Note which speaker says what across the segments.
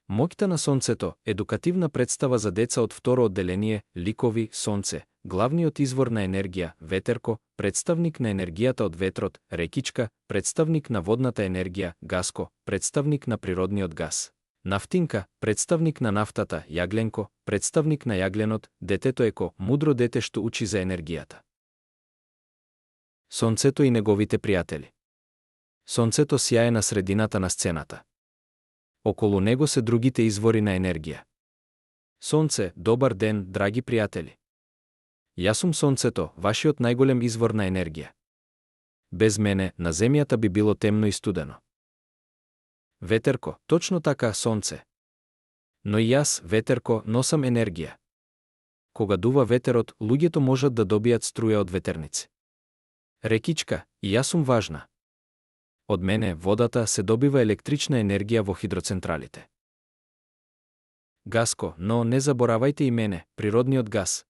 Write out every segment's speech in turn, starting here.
Speaker 1: Моќта на сонцето, едукативна представа за деца од второ одделение, ликови, сонце, главниот извор на енергија, ветерко, представник на енергијата од ветрот, рекичка, представник на водната енергија, гаско, представник на природниот гас. Нафтинка, представник на нафтата, јагленко, представник на јагленот, детето еко, мудро дете што учи за енергијата. Сонцето и неговите пријатели. Сонцето сјае на средината на сцената. Околу него се другите извори на енергија. Сонце, добар ден, драги пријатели. Јас сум сонцето, вашиот најголем извор на енергија. Без мене, на земјата би било темно и студено. Ветерко, точно така, сонце. Но и јас, ветерко, носам енергија. Кога дува ветерот, луѓето можат да добијат струја од ветерници. Рекичка, и јас сум важна. Од мене, водата, се добива електрична енергија во хидроцентралите. Гаско, но не заборавајте и мене, природниот гас.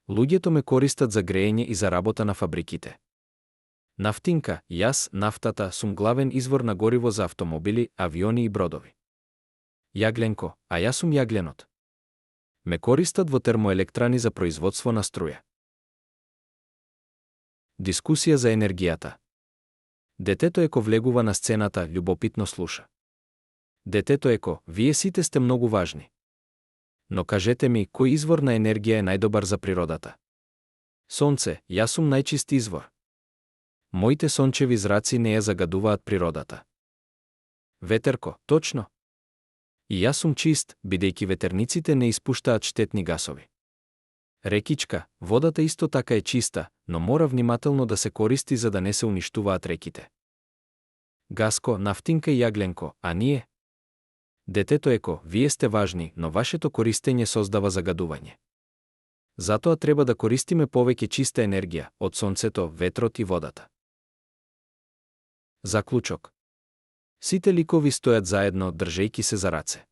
Speaker 1: Луѓето ме користат за греење и за работа на фабриките. Нафтинка, јас, нафтата, сум главен извор на гориво за автомобили, авиони и бродови. Јагленко, а јас сум јагленот. Ме користат во термоелектрани за производство на струја. Дискусија за енергијата. Детето еко влегува на сцената, љубопитно слуша. Детето еко, вие сите сте многу важни. Но кажете ми, кој извор на енергија е најдобар за природата? Сонце, јас сум најчист извор. Моите сончеви зраци не ја загадуваат природата. Ветерко, точно. И јас сум чист, бидејќи ветерниците не испуштаат штетни гасови. Рекичка, водата исто така е чиста, но мора внимателно да се користи за да не се уништуваат реките. Гаско, нафтинка и јагленко, а ние? Детето еко, вие сте важни, но вашето користење создава загадување. Затоа треба да користиме повеќе чиста енергија, од сонцето, ветрот и водата. Заклучок. Сите ликови стојат заедно, држејки се за раце.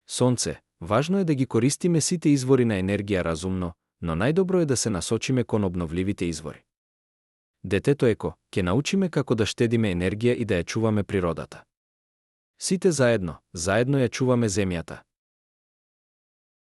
Speaker 1: Сонце, важно е да ги користиме сите извори на енергија разумно, но најдобро е да се насочиме кон обновливите извори. Детето еко, ќе научиме како да штедиме енергија и да ја чуваме природата. Сите заедно ја чуваме земјата.